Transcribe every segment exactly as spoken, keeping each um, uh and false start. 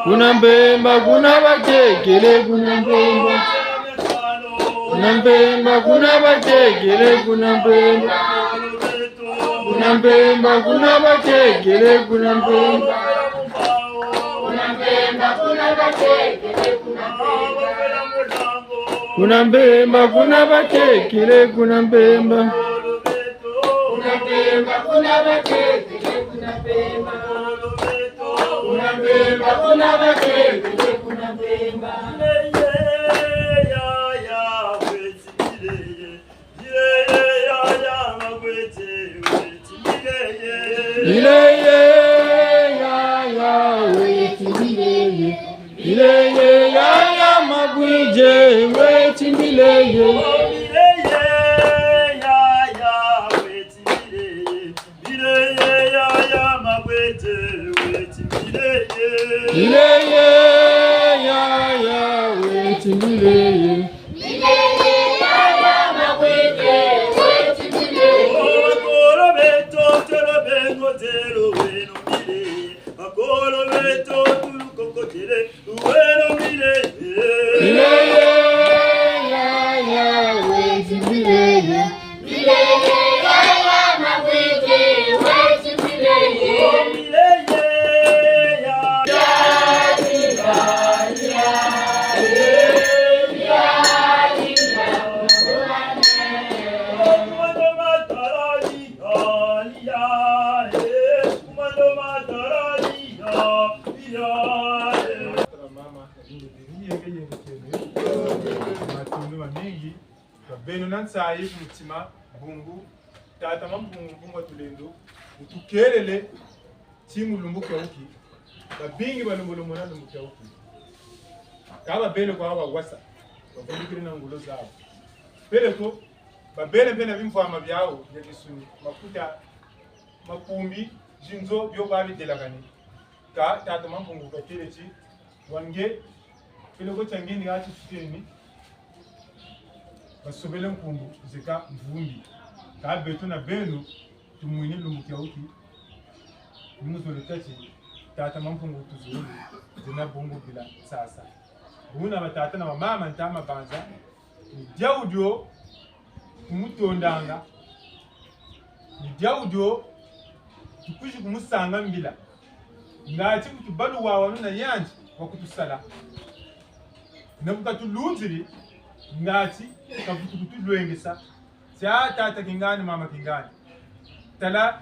Kuna Mpemba, kuna batekele, kuna Mpemba. Kuna Mpemba, kuna batekele, kuna Mpemba. Kuna Mpemba, kuna batekele, kuna Mpemba. Kuna Mpemba, kuna batekele, kuna Mpemba. Kuna Mpemba, kuna batekele, kuna Mpemba. Kuna Mpemba, kuna batekele, kuna Mpemba. Kuna Mpemba, kuna batekele, kuna Mpemba. Mileye, yaya, weti mileye. Mileye, yaya, mabwidie, weti mileye. Mileye, yaya, weti mileye. Mileye, yaya, mabwidie, weti mileye. Mileye, yaya, weti mileye. Mileye, yaya, mabwidie, weti mileye. Bakolo beto, tolo bengo, telo weno mileye. Bakolo beto, tulukokotele, luweno mileye. Mileye, yaya, weti mileye. Mileye, yaya, mabwidie, weti mileye. Mileye, yaya. Mama, yenge, yenge, yenge, yenge. Matondo mamingi. Ka beno na nsayi ku mutima, bungu tata Mampungu, Mpungu wa tulendo, wutukelele ti mu lumbu kia wuki. Babingi balembolo mona lumbu kia wuki. Ka babele kwa bawasa, bavundukile na ngolo zawu. Peleko, babele mpe na bimvwama biawu bia kisuni, makuta, makumbi, zinzo, bio kwa bidelakane. Ka tata Mampungu katêle ti, wa nge, peleko tia nge ni ha ti tuteni, basobele nkumbu zeka mvumbi. Ka beto na beno, tumwini lumbu kia wuki, ni muzolo tâ ti, tata Mampungu tuzolo, zena bungu bila nsasa. Buna batata na bamama nta mabanza, ni diawu dio, kumutondanga. Ni diawu dio, tukwizi kumusanga mbila. Ngati kutubalu wawanu na yandi wa kutusala. Na bu katulunziri, ngati kavutu kutulwengesa. Tia tata kingani, mama kingani. Tala,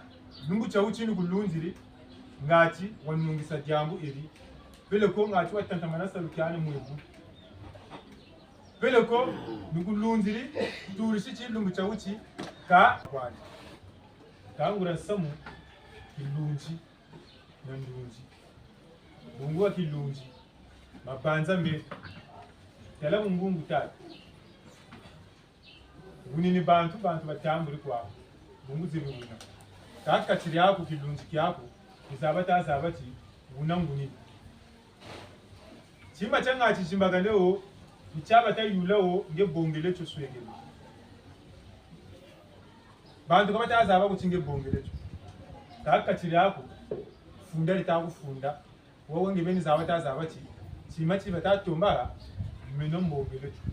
lumbu tia wuti ni kulunziri, ngati wanungisa diambu eri. Peleko ngati watantamana salu kiani mwebu. Peleko, ni kulunziri, turisi ti lumbu tia wuti, ka kwani. Ka nguria nsamu, kilunzi, na ndunzi. Bungu wa kilunzi, mabanza mbe. Tala bungungu tata. Wunini bantu, bantu batambuli kwaku. Bungu zebi wuna. Ka kati diaku kilunzi kiaku, kuzaba ta zaba ti, wuna ngunini. Tima tia ngati zimbakane wo, ni tia bata yula wo, nge bongele tio swengele. Bantu ka bata zaba ko ti nge bongele tio. Ka kati diaku, funda dita kufunda. Wo nge beni zaba ta zaba ti, tima ti bata tombala, meno mbongele tio.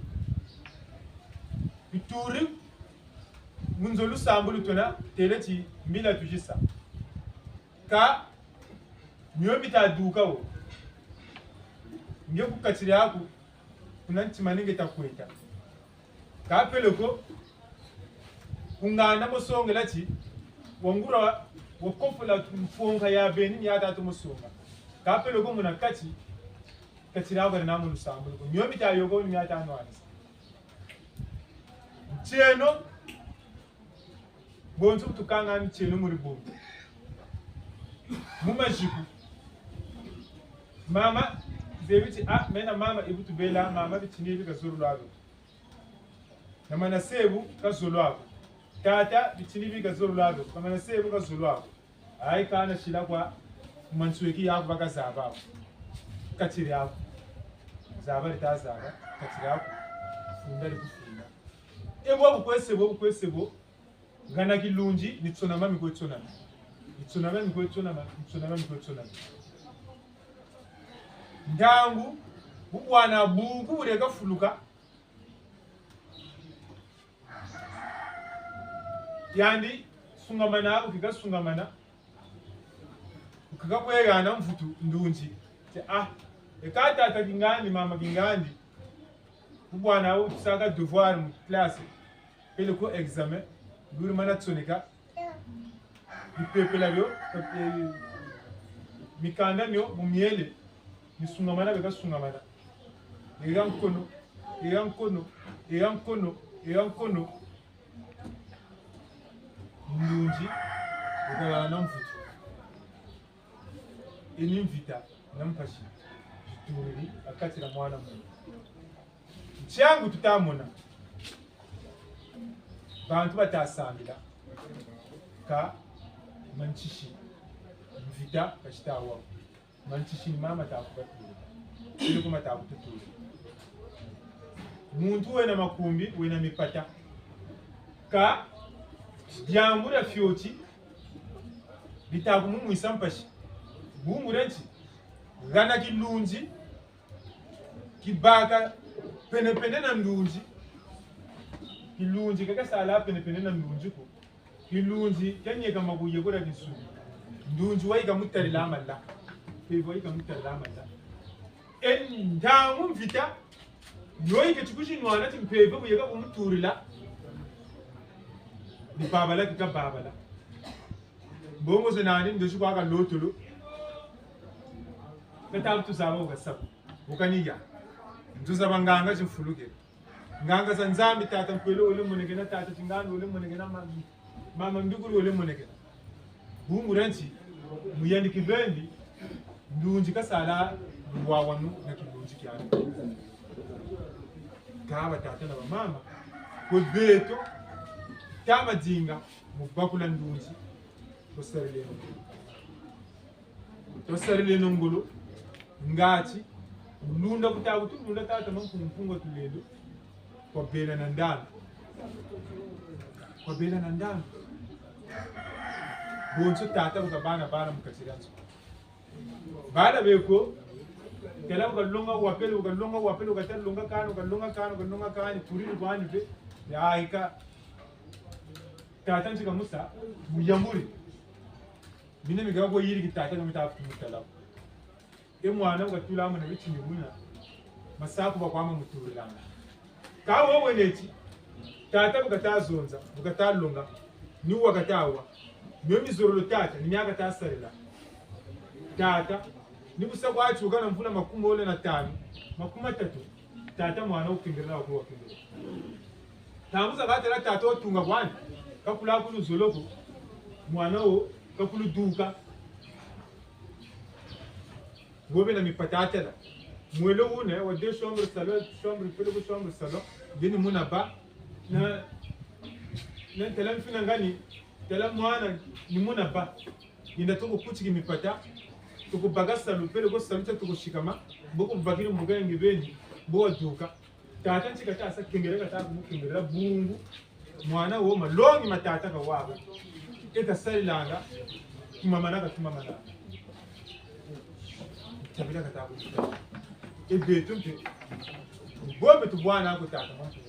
Bituri, mu nzo lusambulu twena, têle ti, mbila tuzisa. Ka, mio mita duka wo. Nge ku kati diaku, kuna ntima ni nge ta kwenda. Ka peleko, ku nganda mo songela ti, wa nguria, wa kopola mfonka ya beni ni ya tatu mo songa. Ka peleko muna kati, kati diaku kari na mu lusambulu ko. Mio mita yoko ni mia ta nwanisa. Ntieno, bonso bu tukanga ntieno mu dibundu. Mu maziku. Mama, zebi ti, ah, mena mama, ibu tubela, mama, bitini bi kazololo ko. Na mana sebu kazololo ko. Tata, bitini bi kazololo ko. Na mana sebu kazololo ko. Ayi kana sila kwa, mansweki yaku bakazaba ko. Kati diaku. Zaba dita zaba, kati diaku. Funda di kufunda. E bo bu kwe se bo, bu kwe se bo. Ngana kilunzi, ni tsonama mi kwe tsonama. Ni tsonama mi kwe tsonama, ni tsonama mi kwe tsonama. Ntangu, bu bwana buku bweka fuluka. Yandi sungamana, bu keka sungamana, bu keka kwe hana mvutu ndunzi. Ti, ah, e ka tata kingandi, mama kingandi. Bu bwana bu tusaka devoir mu classe, peleko examen, luri mana tsoneka. Bipepela bio, eh, mikanda mio, mu miele, misungamana, beka sungamana. Eya nkono, eya nkono, eya nkono, eya nkono. Ndunzi, beka hana mvutu. E ni mvita na mpasi zituri ha kati dia mwana muntu. Ntiangu tuta mona, bantu bata sambila, kâ mansisi, mvita ka zita wa ko. Mansisi ni mama ta kubatula, peleko ma ta kututula. Muntu wena makumbi, wena mipata. Kâ diambu dia fioti dita kumumwisa mpasi. Bungu dia nti? Hana kilunzi, kibâka penepene na ndunzi. Kilunzi ka kasala penepene na ndunzi ko. Kilunzi kianyeka makuye kura kinsuni. Ndunzi wayika mutarila mala. Mpeve wayika mutarila mala. E ntangu mvita, yo yike tikuzi nwana ti mpeve bu yeka kumuturila. Ni babala kika babala. Mbongo ze nani, ndozi kwa kalotolo. Kata bu tuzaba bu kasa ko. Bu kaniya. Nzuzaba nganga zimfuluke. Nganga za Nzambi, tata Mpelo wele monekena, tata Tingandi wele monekena, ma-, mama Mbikuri wele monekena. Bungu dia nti? Mu yandi kibeni, ndunzi kasala luwawanu na kilunzi kiandi. Kâ batata na bamama, kwe beto, tama dinga, mu bakula ndunzi, tusarileno ngolo. Tusarileno ngolo, ngati, lunda kuta kutulunda tata Mampungu Mpungu wa Tulendo, kwa bena na ndandu. Kwa bena na ndandu. Bonso tata bu kabâna bana mu kati dia nzo. Bala beko, tala bu kalonga wa pele, bu kalonga wa pele, bu kata longa kani, bu kalonga kani, bu kalonga kani, turiri kwani pe, ya ika. Tata nti kamusa, muyamburi. Mina mi kaka yiriki tata, ka mita futu mutala. E mwana bu katula muna bitini muna, masaku bakwama muturilanga. Kâ wo wena ti, tata bu kata zonza, bu kata longa, ni wa kata wa. Mio mizololo tata, ni mia kata sarila. Tata, ni bu sa kwa tiuka na mvula makumole na tanu, makumatatu, tata mwana wo kengirila, wa kengirila. Ntangu zakaka tala tata wo tunga kwani, kakula kulu zolo ko, mwana wo kakulu duka. Wo bena mipata tala. Mwelo wuna, wa deux chambres, salon, chambre, peleko chambre, salon, beni muna bâ, na, na tala mfina ngani, tala mwana, ni muna bâ. Yenda toko kutiki mipata, toko baka salu, peleko salu tia toko sikama, mbo ko bakiri mbuka ya nge beni, mbo waduka. Tata nti kata sa kengele kata kumukengelela bungu. Mwana wo malongi ma tata kawa ko. E kasarilanga, tumamana ka tumamana. Tabila kata kumukengelela. E beto mpe, bo mpe tubwana ko tata mwa mpe.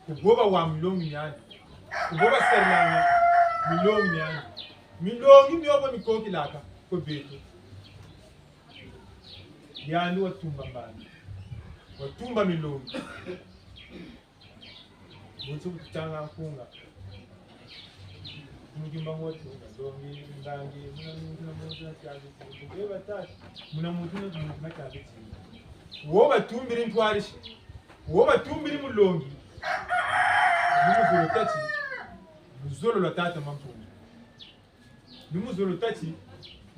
Ku bo bawa milongi miandi. Ku bo basarilanga milongi miandi. Milongi mio bo mikokilaka kwe beto. Yandi watumba mbandu. Watumba milongi. Bonso bu tutanga nkunga. Mukimbangu watunga, ndongi, mbangi, muna muntu na muntu na tiabi tinga. Beba tata, muna muntu na muntu na tiabi tinga. Wo batumbiri ntwarisi. Wo batumbiri mulongi. Ni muzolo tâ ti, luzolo lwa tata Mampungu. Ni muzolo tâ ti,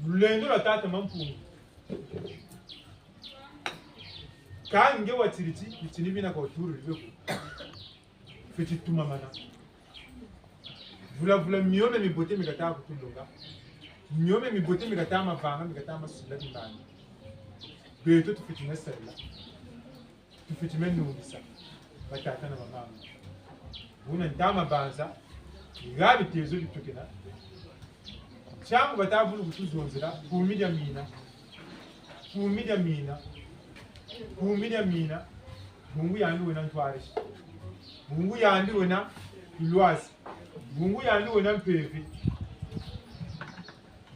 lulendo lwa tata Mampungu. Kâ nge watiri ti, bitini bina ka wuturi bibe ko. Fweti tumamana. Vula vula mio mia mibote mi kata kutulonga. Mio mia mibote mi kata mavanga, mi kata masila timbangi. Beto tufweti mia sarila. Tufweti mia nungisa. Batata na bamama. Buna ntama banza, nga bitezo bitukina. Ntiangu bata vulu kutuzonzela, kumi dia mina. Kumi dia mina. Kumi dia mina. Bungu yandi wena ntwarisi. Bungu yandi wena kilwazi. Bungu yandi wena mpeve.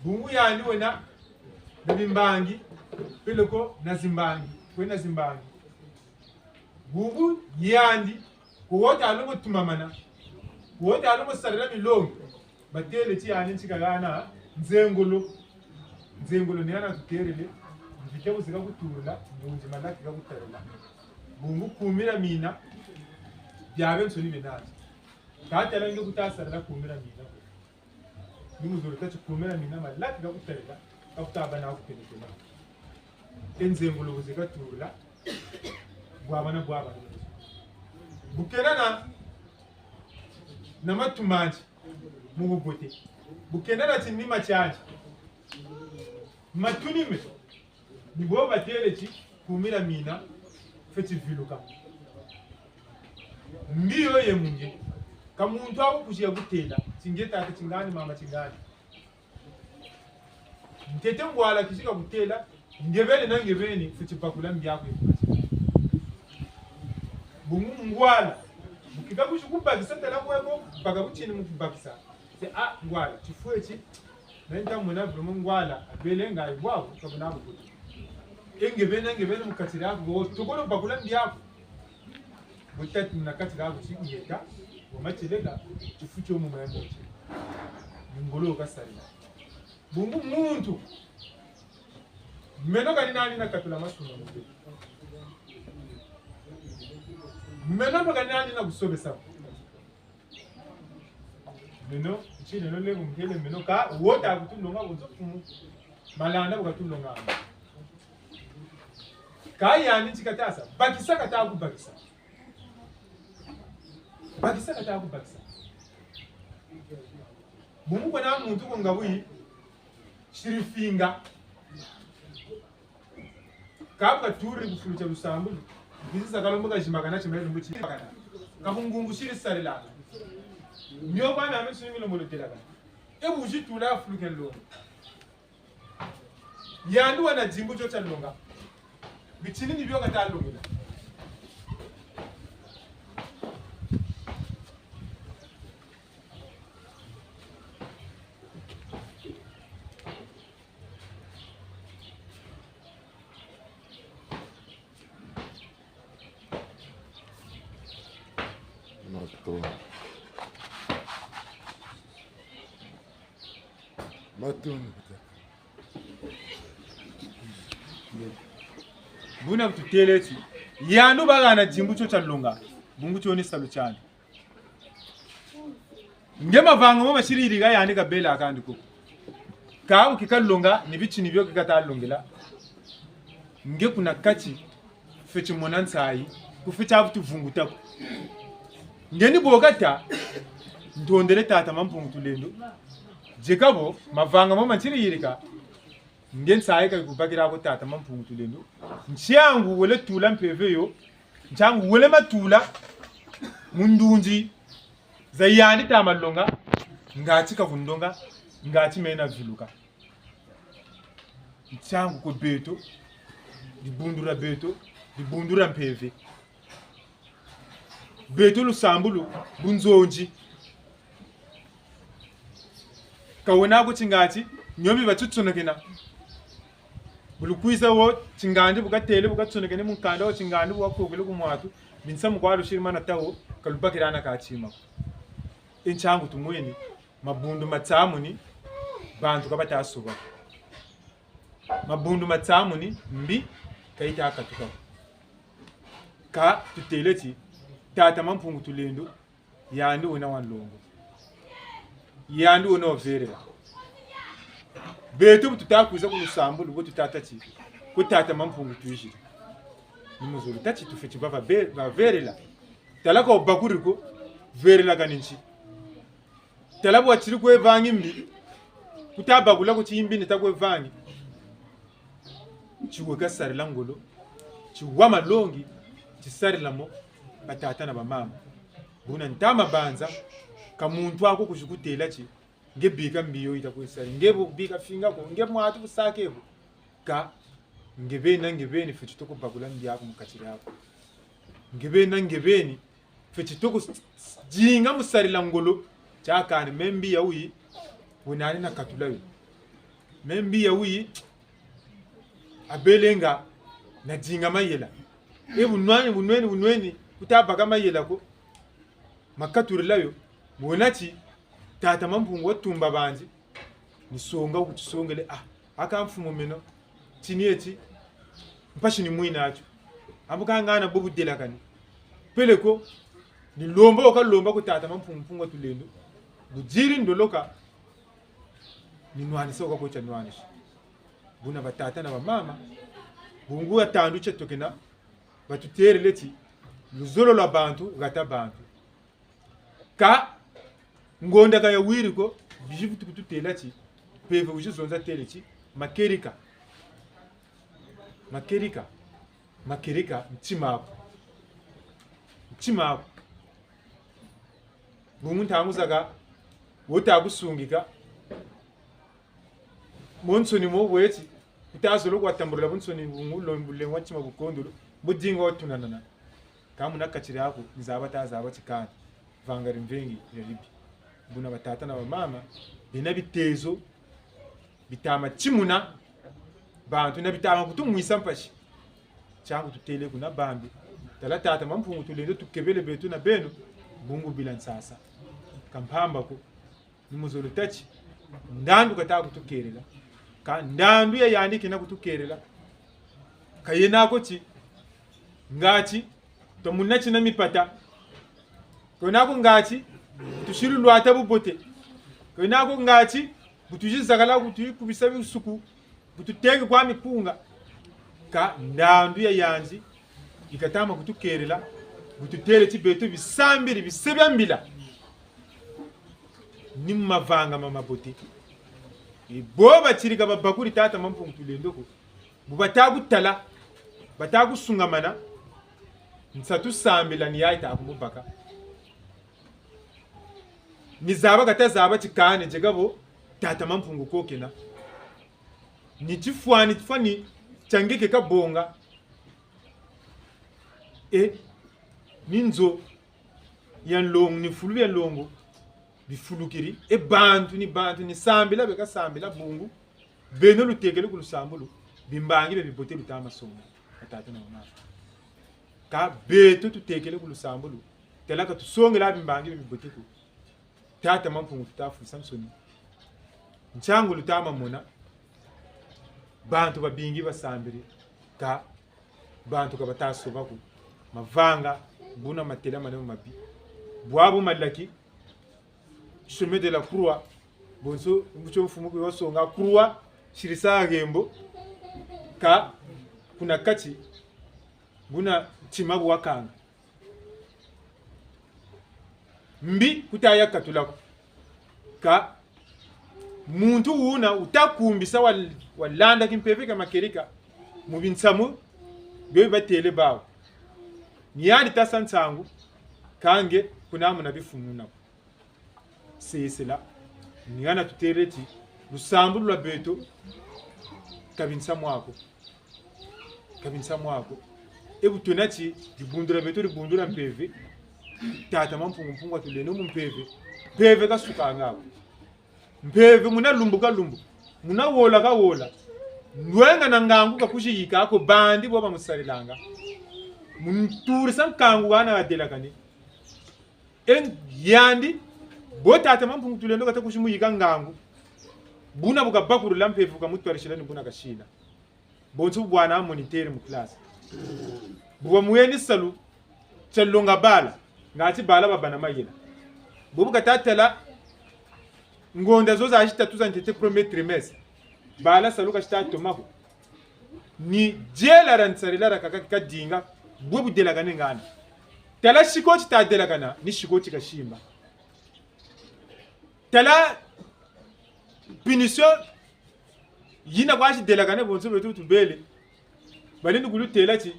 Bungu yandi wena na bimbangi. Peleko na zimbangi. Kwena zimbangi. Bungu yandi, ku wo ta longo tumamana, ku wo ta longo sarila milongi, batêle ti yandi nti kahana nzengolo. Nzengolo ni hana tuterele, mvita bu zi kakuturila, ndunzi malaki kakutarila. Bungu kumi dia mina, biabiansoni bena nti. Ka tala nge ku ta sarila kumi dia mina. Ni muzolo tâ ti kumi dia mina malaki kakutarila, ka ku ta bâ na ku penepena. E nzengolo bu zi katurila, bwabana bwabana. Bu kena na, na matu mandi, mu bubote. Bu kena na tinima tiandi. Matu ni me. Ni bo batêle ti, kumi dia mina, fweti viluka. Mbi yo ye mu nge. Ka muntu wa ku kuzi ya kutêla, ti nge tata, ti ngani mama, ti ngani. Ntete ngwala kizi kakutêla, nge beni na nge beni, fweti bakula mbi yaku ye mu kati. Bungu ngwala, bu kika kuzi kubakisa tala kwe ko, baka kutini mu kubakisa. Ti, ah, ngwala, tifweti, na nta mona vraiment ngwala, abele nga ibwabu, ka buna bukutu. E nge beni, nge beni mu kati diaku, bo, tokolo bakula mbi yaku. Bu tati na kati diaku ti ngeta, bo matieleka, tifu tio mu memo ti. Ni ngolo kasarila. Bungu muntu. Meno kani nani na katula masumu mu mpe. Meno mpe kani nani na kusobesa. Meno, nti leno lebo mukele meno ka, wo ta kutulonga bonso mfumu. Malanda bu katulonga. Ka yandi nti kata sa, bakisa kata kubakisa. Bakisa kata kubakisa. Bungu kwena muntu ko nga bwi, siri finga. Ka bu katuri ku fulu tia lusambulu, bizi sa kalombo ka zimbakana ti mele lumbu ti bakana. Ka bungungu siri sarila. Mio kwa na misu ni milombo lutelaka. E bu zi tula fulu ke longo. Yandi wena dimbu tio tia longa. Bitini ni bio kata longela. Matondo. Matondo. Buna bu tutêle ti, yandi bu bahana dimbu tio tia longa, bungu tio ni salu tiandi. Nge mavanga mo masiri yirika yandi kabela kandi ko. Ka bu kika longa, ni bitini bio kika ta longela. Nge kuna kati, fweti mona nsayi, ku fweti avutu vunguta ko. Nge ni bo kata, ntondele tata Mampungu Tulendo. Yeka bo, mavanga mo masiri yirika, nge nsayi ka kubakila ko tata Mampungu Tulendo. Ntiangu wele tula mpeve yo, ntiangu wele matula mu ndunzi za yandi ta malonga, ngati ka kundonga, ngati mena viluka. Ntiangu ko beto, dibundu dia beto, dibundu dia mpeve. Beto lusambulu, bunzonzi. Ka wena ko tingati, niomi batutsonekena. Bu lukwiza wo, tingandi bu katêle, bu katsonekene mu nkanda wo, tingandi bu wakokele ku mwatu, binsamu kwa lusiri mana ta wo, ka lubakila na ka tima ko. E ntiangu tumweni, mabundu matsamuni, bantu ka bata soba. Mabundu matsamuni, mbi, ka yita katuka. Ka tutêle ti, tata Mampungu Tulendo, yandi wena wa nlongo. Yandi wena wa velela. Beto bu tuta kwiza ku lusambulu, bu tuta tâ ti, ku tata Mampungu twiziri. Ni muzolo tâ ti tufweti bâ ba ve-, ba velela. Tala ka wubakuri ko, velela kani nti. Tala bu watiri kwe vangi mbi, ku ta bakula ko ti mbi ni ta kwe vangi. Ti weka sarila ngolo, ti wa malongi, ti sarila mo, batata na bamama. Buna nta mabanza, ka muntu wa ko kwizi kutêla ti, nge bika mbi yo yita kwe sari, nge bu bika finga ko, nge mwatu bu sake ko. Ka, Nge beni na nge beni, fweti toko bakula mbi aku mu kati diaku. Nge beni na nge beni, fweti toko s-, s-, dinga mu sarila ngolo, tia kani, me mbi ya wuyi, wena nani na katula yo. Me mbi ya wuyi, abele nga na dinga mayela. E bu nweni, bu nweni, bu nweni, kuta baka mayela ko. Ma katurila yo, wena ti, tata Mampungu watumba banzi, ni songa wukutisongele, ah, aka mfumu meno, tini eti, mpasi ni mwina tio. Ambu ka ngana bo budelakani. Peleko, ni lomba wo kalomba ku tata Mampungu, Mpungu wa Tulendo. Budiri ndoloka, ni nwanisa wo kakwe tia nwanisa. Buna batata na bamama, bungu ya tandu tia tokena, batutêlele ti, luzolo lwa bantu, hata bantu. Ka ngonda ka yawiri ko, bizi vutu kututêla ti, mpeve wizi zonza têle ti, makerika. Makerika. Makerika, ntima aku. Ntima aku. Bungu ntangu zakaka, wo ta kusungika. Bonsoni mo bweti, kuta zolo kwa tambulula bonsoni bungu, lombu lengwa ntima bukondolo, budinga watunanana. Ka muna kati diaku, nzaba ta zaba ti kani, vanga dimvengi dia dibi. Buna batata na bamama, bena bitezo, bitama timuna, bantu na bitama kutumwisa mpasi. Tiangu tutêle kuna bambi. Tala tata Mampungu Tulendo tukebele beto na beno, bungu bila nsasa. Ka mpamba ko. Ni mu zolo tâ ti, ndandu kata kutukelela. Ka ndandu ya yandi kena kutukelela. Ka yena ko ti, ngati, twamuna tina mipata. Ka yena ko ngati, bu tusiri lwata bubote. Ka yena ko ngati, bu tuzi zakala, bu tuzi kubisa bisuku. Bu tuteke kwa mikunga, ka ndandu ya yandi, yi kata ma kutukelela, bu tutêle ti beto bisambiri, bise bia mbila. Ni mu mavanga ma mabote. E bo batiri ka babakuri tata Mampungu Tulendo ko. Bu bata kutala, bata kusungamana, nsatu sambila ni yayi ta kumubaka. Ni zaba kata zaba ti kani, nzeka bo, tata Mampungu ko kena. Ni tifwani, tifwani tia nge ke kabonga. E, ni nzo ya nlongo, ni fulu bia nlongo, bifulukiri. E bantu, ni bantu, ni sambila, beka sambila bungu. Beno lutekele ku lusambulu, bimbangi bia bibote luta ma songa. Batata na bamama. Ka beto tutekele ku lusambulu, tala ka tusongela bimbangi bia bibote ko. Tata Mampungu tuta fwisa nsoni. Ntiangu luta ma mona. Bantu babingi basambiri. Ka bantu ka bata soba ko. Mavanga, buna matela manene mabi. Bwabu malaki, chemin de la croix. Bonso, mbuti mfumu kwe wasonga croix, sirisa hembo. Ka kuna kati, buna ntima bu wakanga. Mbi kuta ya katula ko. Ka muntu wuna wuta kumbisa wa, walanda kimpeve kia makerika mu binsamu bio bi batêle bawu. Ni yandi ta sa nsangu, ka nge kuna muna bifununa ko. Sesela, ni hana tutêle ti, lusambulu lwa beto, ka binsamu ako. Ka binsamu ako. E bu twena ti, dibundu dia beto, dibundu dia mpeve. Tata Mampungu, Mpungu wa Tulendo mu mpeve. Mpeve ka sukanga ko. Mpeve muna lumbu ka lumbu. Muna wola ka wola. Lwenga na ngangu ka kuzi yika ko bandi bo bamusarilanga. Mu nturisa nkangu hana hadelakane. E yandi, bo tata Mampungu Tulendo kata kuzi muyika ngangu. Buna bu kabakulula mpeve bu kamutwarisila ni buna kasila. Bonso bu bwana moniteur mu classe. Bu bamuheni salu tia longa bala, ngati bala babâ na mayela. Bobu kata tala ngonda zo za zitatu za ntete premier trimestre. Bala salu ka zita toma ko. Ni diela dia nsarila diakaka ki kadinga, bwe budelakane ngana. Tala siko ti tadelakana, ni siko ti kasimba. Tala punition yina kwa zidelakane bonso beto tubele. Balendi kulutêla ti,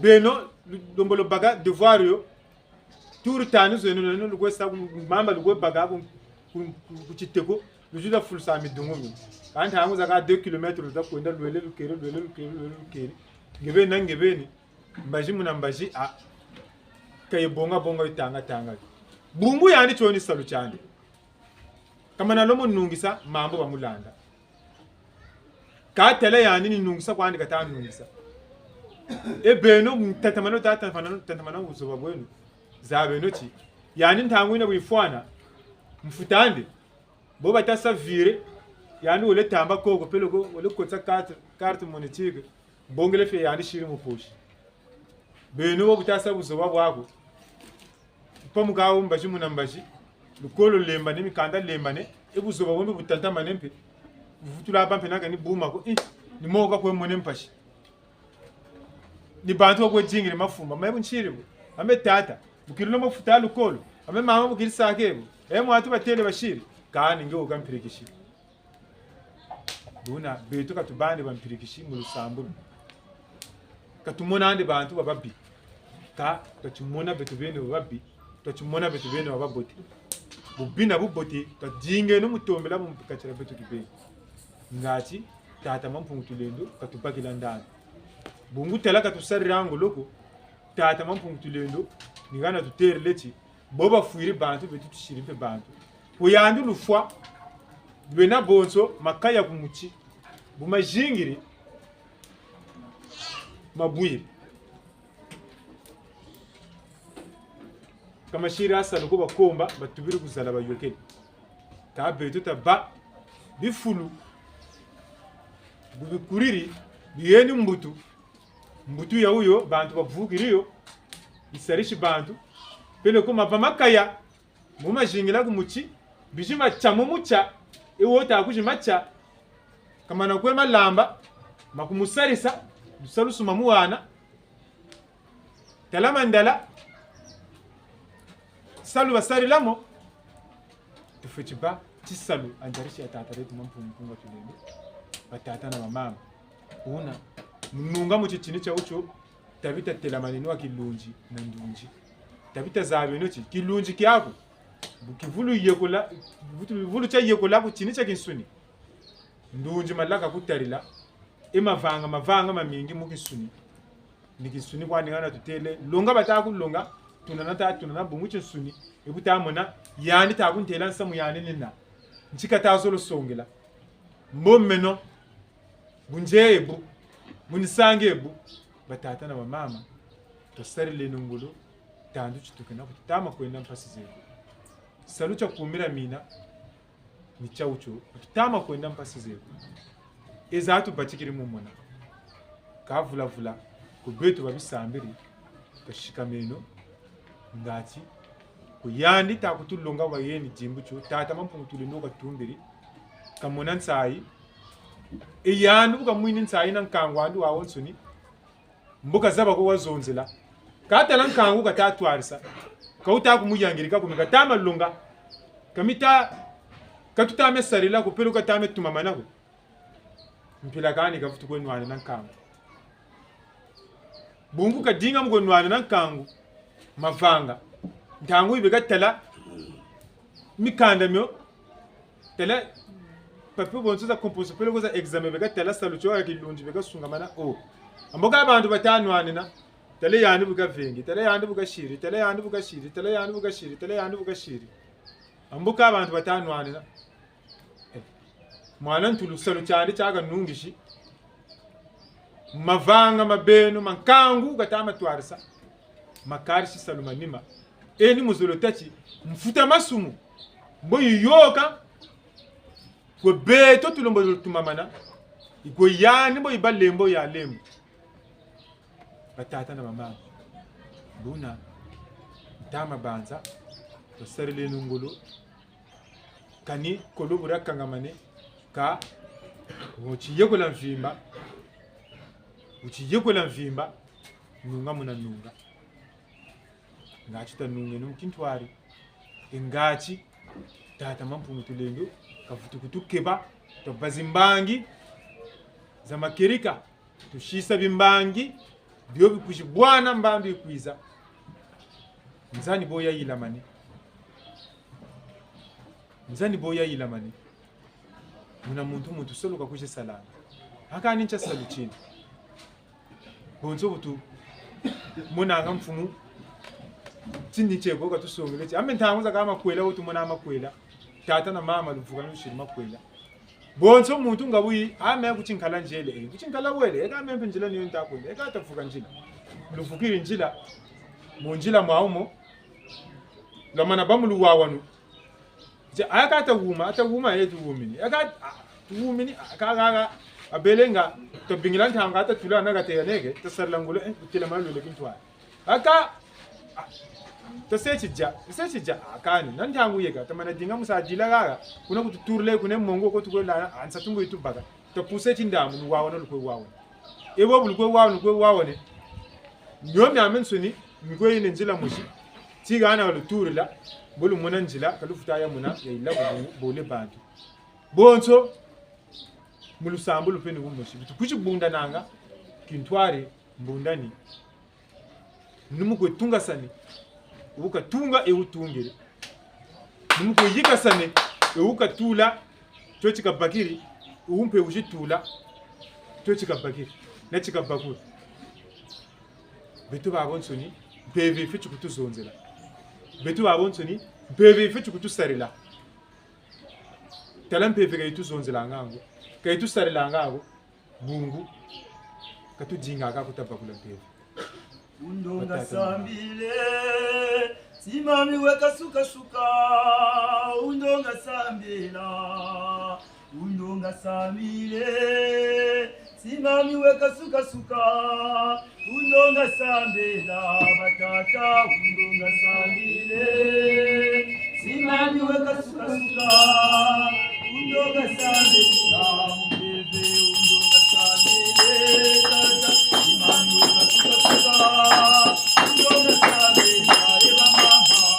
beno, lu-, lembolo baka devoir yo, tour tanu zeno, leno lukwe sa ku mamba lukwe baka ku, ku, ku, ku titeko. Luzitu lwa fulusa midungu mi. Kâ ntangu zakaka deux kilomètres luta kwenda lwele lukele, lwele lukele, lwele lukele. Nge beni na nge beni. Mbazi muna mbazi, ah. Ka ye bonga bonga, yo tanga tanga. Bungu yandi tio ni salu tiandi. Kamana lomo nungisa, mambu bamulanda. Kâ tala yandi ni nungisa kwandi kata nungisa. E beno, tatamana, tatamana, tatamana buzoba bweno. Zabeno ti. Yandi ntangu yina bu yifwana. Mfuta andi. Bo bata sa virer. Yandi wele tamba koko, peleko, wele kotisa carte, carte monétique. Bongele fie yandi siri mu poche. Beno bo buta sa buzoba bwaku. Pamuka wo mbazi muna mbazi. Lukolo lulembane, mikanda lulembane. E buzoba bweno butatamane mpe. Buvutula bâ mpe naka ni buma ko. Eh, ni moka kwe mone mpasi. Ni bantu bakwe zingiri mafumba. Meno bu nsiri bu. Ame tata. Bu keri lomo futa lukolo. Ame mama bu keri sake bu. E mwatu batêle basiri. Kani nge wo ka mpirikisi. Buna, beto ka tubâ nandi bampirikisi mu lusambulu. Ka tumonandi bantu bababi. Kâ, twatimona beto beni bababi. Twatimona beto beni bababote. Bubi na bubote, twadingeno mu tombela mu kati dia beto kibeni. Ngati, tata Mampungu Tulendo, katubakila ndani. Bungu tala katusarila ngolo ko, tata Mampungu Tulendo, ni hana tutêle ti, bo bafwiri bantu, beto tusiri mpe bantu. Kwe yandi lufwa, lwena bonso, makaya ku muti, bu mazingiri, mabwiri. Ka masiri salu ko bakomba, batubiri ku zala bayôkele. Kâ beto tabâ bifulu, bu bikuriri, biheni mbutu, mbutu ya wuyo, bantu bavukiri yo, bisarisi bantu, peleko mavanga makaya, mu mazingila ku muti, bizi matia mu mutia, e wo ta kuzi matia, kamana kwe malamba, ma kumusarisa, lusalusu mamuhana, tala mandala, salu basarila mo, tufweti bâ, tisalu, ha nzarisi ya tata dieto Mampungu Mpungu Tulendo, batata na bamama. Buna, mu nunga mu titini tia wutio, tabita telamaneno wa kilunzi na ndunzi. Tabita zabeno ti, kilunzi kiaku, bu kivulu yekola, vulu, vulu tia yekola ku titini tia kinsuni. Ndunzi malaka kutarila, e mavanga, mavanga mamingi mu kinsuni. Ni kinsuni kwandi hana tutêle, longa bata kulonga, tunana ta, tunana bungu tinsuni, e bu tamona, yandi ta kuntêla nsamu yandi nina. Nti kata zolo songela. Mbo meno, bu nzeye bu, bu nisange bu, batata na bamama, tusarileno ngolo, tandu titukina, ku tutama kwenda mpasi zeto. Salu tia kumira mina, ni tia wutio, ku tutama kwenda mpasi zeto. E za tubatikiri mu mona. Ka vula vula, ku beto babisambiri, kasikameno, ngati, ku yandi ta kutulonga wayeni dimbu tio, tata Mampungu Tulendo katumbiri, kamona nsayi, e yandi bu kamwini nsayi na nkangu wandi wawonsoni, mbo kazaba ko wazonzela. Kâ tala nkangu kata twarisa. Ka wuta kumuyangirika ko, mi kata ma longa. Ka mita, ka tuta me sarila ko, peleko kata me tumamana ko. Mpila kani kavutu kwe nwanina nkangu. Bungu kadinga mu kwe nwanina nkangu. Mavanga. Ntangu yi beka tala mikanda mio. Tala, papier bonso za composition, peleko za examen, beka tala salu tio ya kilunzi, beka sungamana, oh. Ambo ka bantu bata nwanina, tala yandi bu kavengi, tala yandi bu kasiri, tala yandi bu kasiri, tala yandi bu kasiri, tala yandi bu kasiri. Ambo ka bantu bata nwanina. Eh. Mwana ntulu salu tiandi tia kanungisi. Mavanga ma beno, ma nkangu kata ma twarisa. Makarisi salu manima. Eni muzolo tâ ti, mfuta masumu. Mbo yiyoka, kwe beto tulombo tumamana. Ikwe yandi mbo yiba lembo ya lembo. Batata na bamama. Buna, ntama banza, tusarileno ngolo. Kani kolo bu dia kangamane, kâ, wuti yekola mvimba, wuti yekola mvimba, nunga muna nunga. Ngati tanungeno mu kintwari. E ngati, tata Mampungu Tulendo, kavutu kutukeba, twabâ zimbangi za makerika, tusisa bimbangi, bio bikwizi bwana mbandu yikwiza. Nzani bo yayilamane. Nzani bo yayilamane. Muna muntu, muntu salu ka kwizi salanga. Haka ni ntia salu tini. Bonso bu tumonanga mfumu, tini tie ko katusongele ti. Ame ntangu zakaka makwela, wo tumona makwela. Tata na mama luvuka lusiri makwela. Bonso muntu nga buyi, ame ku tinkala nzele, eh, ku tinkala wele, eka ame mpe nzila ni yo nta kwenda, eka tavuka nzila. Luvukiri nzila, mu nzila mwawu mo, lwamana bâ mu luwawanu. Tia, aka tawuma, tawuma ye tuwumini. Aka, ah, tuwumini, aka, aka, aka, abele nga, tabingila ntanga, tatula na kateya neke, tasarila ngolo, eh, kutela malwele kintwari. Aka, ah, tase tidia, tase tidia, akani, na ntangu yeka, tamana dinga musa dila kaka, kuna kututurule, kuna mongo ko tukwela, ah, nsatu mbo yitubaka, tapuse tindamu, luwawanu, lukwe wawanu. E bo bu lukwe wawanu, lukwe wawanu. Mio miamiansoni, mikwe yena nzila mosi, ti hana waluturila, bo lumona nzila, ka lufweti ya mona, yayila bu-, bole bantu. Bonso, mu lusambulu mpe ni bu mosi. Bitu kwizi bundananga, kintwari, mbundani. Ni mu kwe tungasani, wu katunga e wutungiri. Ni mu kwe yikasani, e wu katula, tio ti kabakiri, wu mpe wizi tula, tio ti kabakiri, na ti kabakuri. Beto babonsoni, mpeve yifweti kutuzonzela. Beto babonsoni, mpeve yifweti kutusarila. Tala mpeve ka yituzonzelanga ko, ka yitusarilanga ko, bungu, ka tudingaka ko tabakula mpeve. Undonga sambile, tima mi weka suka suka, undonga sambila, undonga sambile, tima mi weka suka suka, undonga sambila, batata, undonga sambile, tima mi weka suka suka, undonga sambila, mpeve, undonga sambile, tata, tima mi weka suka suka, undonga sambila, e bamama.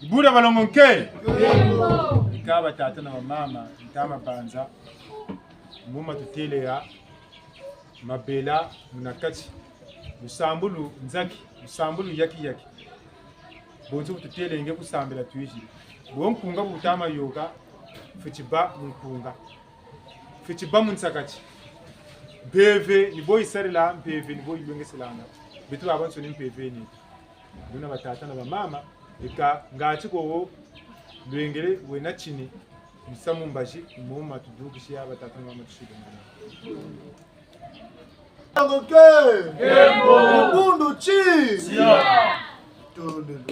Dibula balongo nke. Eka batata na bamama, ntama banza. Muma tutêle ya mabela muna kati. Lusambulu nzaki, lusambulu yaki yaki. Bonso bu tutêlenge ku sambila twiziri. Bo nkunga bu tama yôka, fweti bâ mu nkunga. Fweti bâ mu nsakati. Mpeve ni bo yisarila, mpeve ni bo yilwengeselanga. Beto babonsoni mpeve ni. Buna batata na bamama, eka ngati ko wo lwengele wena tini, misamu mbazi, muma tudukisi ya batata na bamama tusidi mwana. Tango ke! Kembo! Bundu ti! Tia! Tondelo.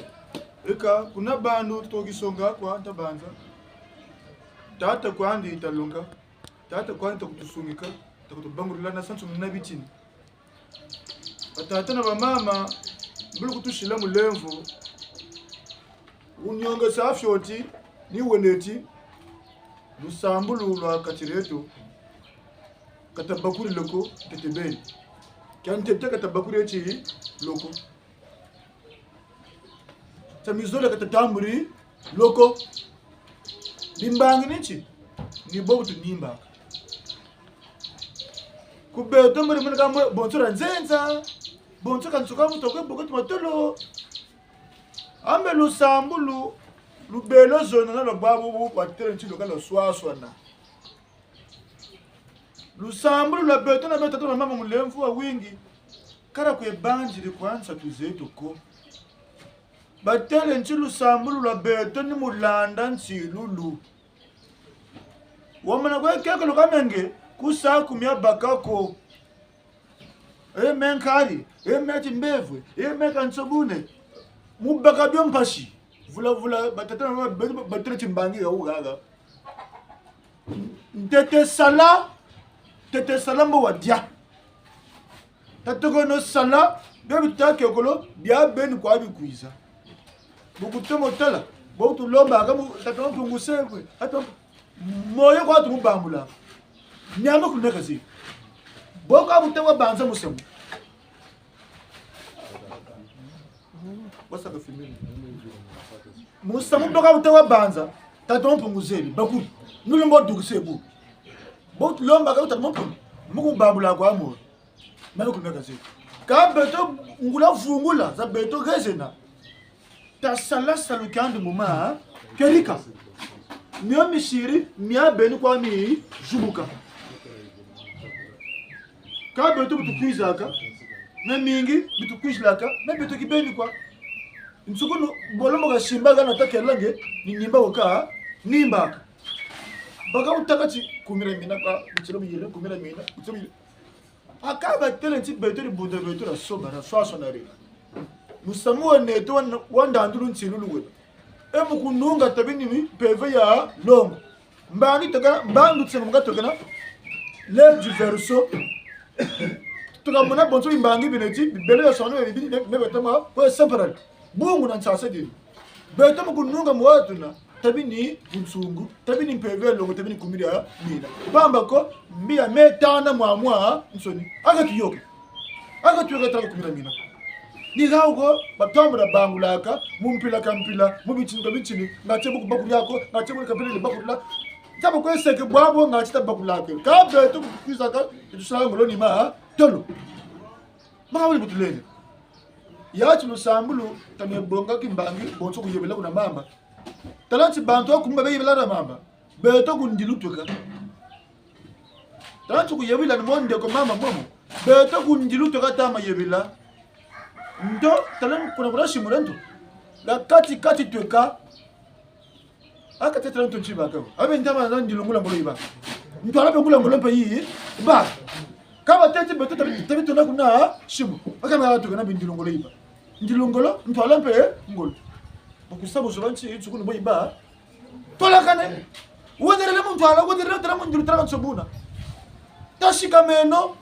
Eka, kuna bandu tutoki songa kwa ntabanza. Tata kwandi talonga. Tata kwandi takutusungika, takutubangulila na sansu muna bitini. Batata na bamama, mbulu kutusila mulemvo, wuniongesa fioti, ni weneti, lusambulu lwa kati dieto, ka tabakulile ko ntete beni. Kia ntete ka tabakuli eti loko. Tia mizole ka tatambuli loko. Bimbangi ni nti? Ni bo bu tunimbaka. Ku beto mbele mwana kamwe, bonso dia nzenza, bonso ka nsuka muto kwe boko tumatolo. Ambe lusambulu, lubelo zonana lwa bwabu bu batêle nti lukala swaswana. Lusambulu lwa beto na beto, tata na mama, mulemvo wawingi, kala kwe banziri kwa nsatu zeto ko. Batêle nti lusambulu lwa beto ni mu landa nsilulu. Wamana kwe kekolo kamenge, ku saku mia baka ko. E me nkari, e me timbevwe, e me kansobune. Mu baka bio mpasi. Vula vula, batata na ba-, ba-, batêle timbangi ya wugaga. Ntete sala, ntete sala mbo wadia. Tatokono sala, bia bitâ kiokolo, bia beni kwa bikwiza. Bu kutomo tala, bo tulombaka mu, tata Mpungu se bwe, tata moyo kwa tumubambula. Miamiansoni meka zi. Bo ka bu ta wa banza musamu. Wasaka fimini. Musamu bo ka bu ta wa banza, tata Mpungu zebi, bakulu. Nulu mbo dukise bu. Bo tulombaka tata Mpungu, mu kubambula kwa moyo. Miamiansoni meka zi. Ka beto ngula vungula, za beto gezena. Tasala salu kiandi mu ma, kerika. Mio misiri, mia beni kwa mizubuka. Ka beto bu tukwizaka, miamingi, bu tukwizilaka, mia beto kibeni kwa. Nsukunu, bolo mbo ka simba hana ta kela nge, ni nimba wo ka, nimbaka. Baka utaka ti, kumira mina kwa, bitilo biyele, kumira mina, bitilo biyele. Aka batêle nti beto dibundu, beto dia soba, dia swaswana dina. Musamu wa neto wa, wa ndandulu nsilulu wena. E mu kununga tabi ni mpeve ya longo. Mbangi tokena, mbangi tsenga mu ka tokena. L'ère du Verseau. Tuka mona bonso bimbangi bineti, bibele ya sono bibi, ne, ne betama, kwe semperal. Bungu na nsasa dini. Beto mu kununga mu watuna, tabi ni bunsungu, tabi ni mpeve ya longo, tabi ni kumira mina. Pamba ko, mbi ya metana mwamwansoni. Aka tuyoke. Aka tuyoke tala kumira mina. Ni hawu ko, batwambu dia bangulaka, mu mpila ka mpila, mu bitini ka bitini, nga tie bu ku bakuri ako, nga tie bu ka mpila ni bakurila. Ntia bu kwe seke bwabo, nga tie ta bakulaka. Ka beto kukwizaka, tusala ngolo ni ma, tolo. Maka wuli bu tulele. Ya ti lusambulu, tame bonga kimbangi, bonso kuyebela kuna mamba. Tala nti bantu bakumba beyebela na mamba. Beto ku ndilu tweka. Tala nti kuyebela ni mo ndeko mamba momo. Beto ku ndilu tweka tama yebela. Nto, tala kuna kuna simula nto. La kati kati tweka. Aka tetela nto nti baka. Abe ntama na ndilungula ngolo yiba. Ntwala mpe ngula ngolo mpe yi. Ba. Ka bateti beto tabi, tabi tona kuna simu. Aka na tukana mpe ndilungolo yiba. Ndilungolo, ntwala mpe ngolo. Bukusa buzoba nti, nsukunu bo yiba. Tolakane. Wenderele mu ntwala, wenderele tala mu ndilu tala nsobuna. Tasikameno.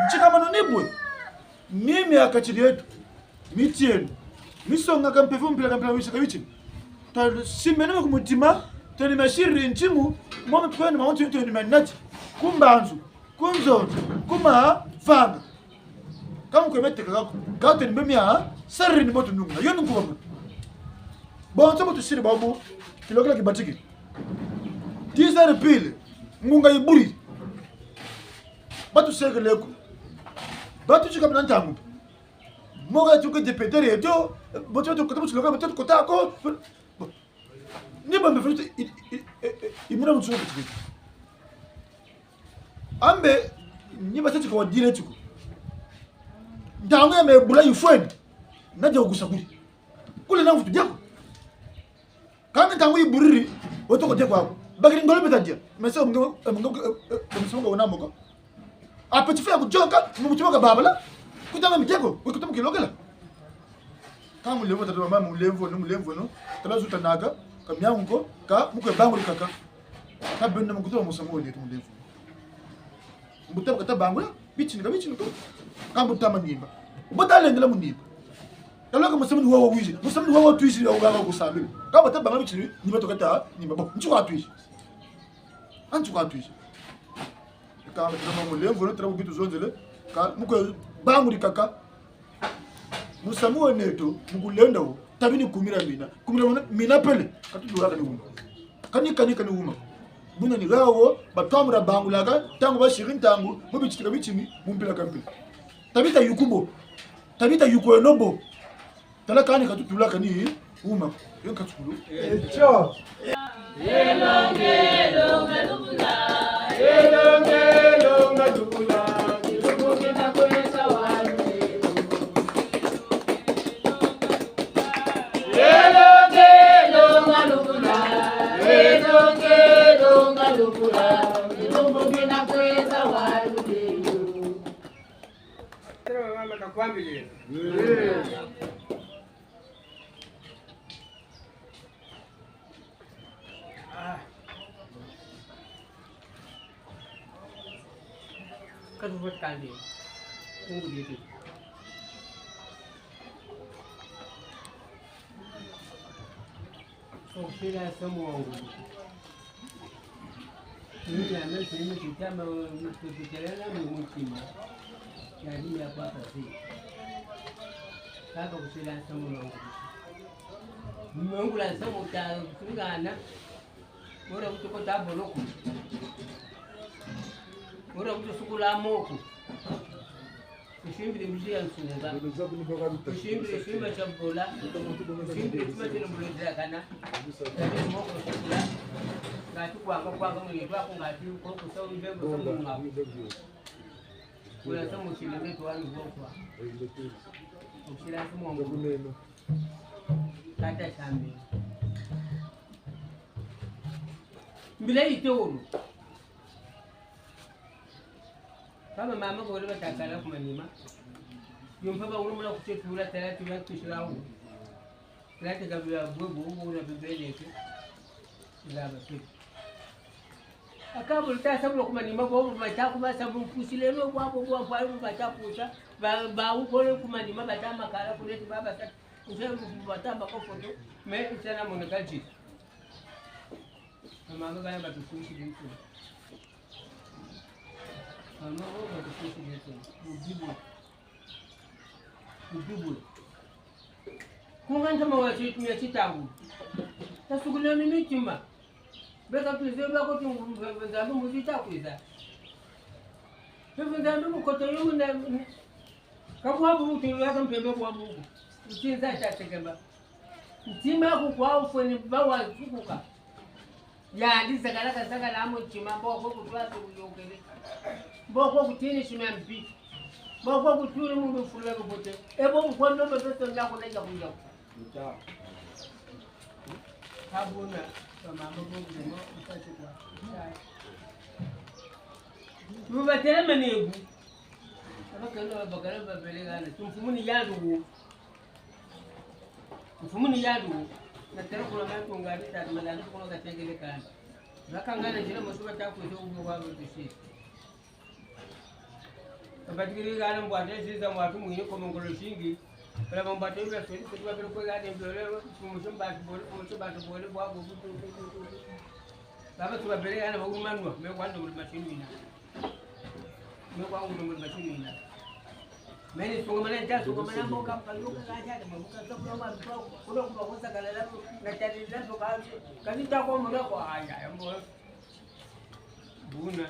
Nsikameno ni bwe. Mimi ya kati dieto, mitieno, misonga ka mpeve mpila ka mpila wisaka witi. Twasimbeno ku mutima, twene masiri ntimu, momo twene mawantu twene manati, ku mbanzu, ku nzonzo, ku mavanga. Ka mu kwe meteka kako, ka twene mbe mia, sariri ni mo tununga, yo nungu wama. Bonso mo tusiri babu, kilokela kibatiki. Dix heures pile, ngunga yiburi. Batusekele ko. Batutika mpe na ntangu. Moka tuke député dieto, bote tukota mu tiloka, bote tukota ko. Ni bambe fete, i, i, i, i, i, muna mutsuka kutuke. Ambe, ni basa tika wa dire tiko. Ntangu ya mebula yifweni. Nadia kukusakuli. Kule na mvutu diako. Kani ntangu yiburiri, wotoko dia kwaku. Bakiri ngolo mpe ta dia. Mese mungu, mungu, mungu wona moko. A petit frère kujoka, mu mutima ka babala. Kutama miteko, kutama kilokela. Ka mulemvo tata mama mulemvo no, mulemvo no. Tala zuta naga, ka miangu ko, ka mu kwe banguri kaka. Ka benda mu kutama musamu wole tu mulemvo. Mbuta kata bangula, bitini ka bitini ko. Ka mbuta manimba. Mbuta lendela munimba. Tala ka musamu ni wawa wizi. Musamu ni wawa twizi ya wawa kusambila. Ka bata bangula bitini, ni bato kata, ni babo. Nti kwa twizi. Anti kwa twizi. Ka tala mulemvo, tala bitu zonzele. Ka mu kwe banguri kaka. Musamu wa neto, mu kulenda wo, tabi ni kumira mina. Kumira mina, mina pele. Ka tudula kani wuma. Kani, kani, kani wuma. Buna ni hawo, batwambu dia bangulaka, ntangu basiri ntangu, mu bitini ka bitini, mu mpila ka mpila. Tabi ta yuku bo. Tabi ta yuku eno bo. Tala kani ka tutula kani wuma. Yo nkatukulu. Echo. Ah. Ka tu vote kandi. Ngudi eti. Okusila samu wa ngudi. Ni ya mesi ni tutama tutelela mu mutima. Ya ni ya kwa kasi. Kaka kusila samu wa ngudi. Mungula samu ta kungana. Ora kutu kota boloko. Ora kutu sukula moko. Kusimbiri mbuzi ya nsunga. Kusimbiri simba tia bola. Kusimbiri simba tia mbuluzakana. Kani moko sukula. Ngati kwanga kwanga mwenye twako ngati koko sa mbembo sa munga. Kula sa musila ngeto wani bokwa. Okusila sa mwangu. Kata sambi. Mbila yitolo. Kama mama bole batakala ku manima. Yo mpa ba wulumula kutetula tala tula kusila wu. Tala teka bia bwe bu wuna bibeleke. Ila ba pe. Aka bole ta sabu ku manima bo bata ku ba sabu kusile no bwa bo bwa bwa bata kusa. Ba ba wukole ku manima bata makala kuleti baba sa. Nze mu batamba ko foto, mais nze na moneka jita. Mama ngana batukusi bintu. Mama ngana batukusi bintu. Mu Bible. Mu Bible. Kunga ntama wa chitu ya chitangu. Tasukula ni mitima. Beka tuze bako tu Nzambi mu zita kwiza. Nzambi mu koto yo mu na Ka bwa bubu, tulu ya ka mpembe bwa bubu. Ntinza tia tekemba. Ntima ku kwa ufweni ba wa zukuka. Yandi zakala ka zakala mu ntima, boko kutwa tu kuyokele. Boko kutini shima mbi. Boko kutuni mu bifulu bia bibote. E bo mkondo mbe beto nda kuna ya kuya. Kabuna, ka mama bo mama, ufati kwa. Lubatele manebu. Abakala, abakala babele gana. Tumfumu ni yandi wo. Mfumu ni yandi wo. Na tera kuna mantu ngani tata malandi kuna katekele kana. Bakangana njila mosi bata kuzo ubo kwa bisi. Kabatikiri gana mbwate ziza mwatu mwini ko mongolo zingi. Kala mbwate bia feri, kuti babele kwe gana mbiole, kumusi mbatu bole, kumusi mbatu bole, bwa bubu. Baba tubabele gana ba umanwa, me kwa ndo muli masinu ina. Me kwa ndo muli masinu ina. Meni sunga mana nta, sunga mana mboka, pa yoka ka jata, mabuka, so kwa kwa, kuna kwa kosa kalala, na tali la mboka, kani ta kwa mwana kwa, aya, mbo. Buna.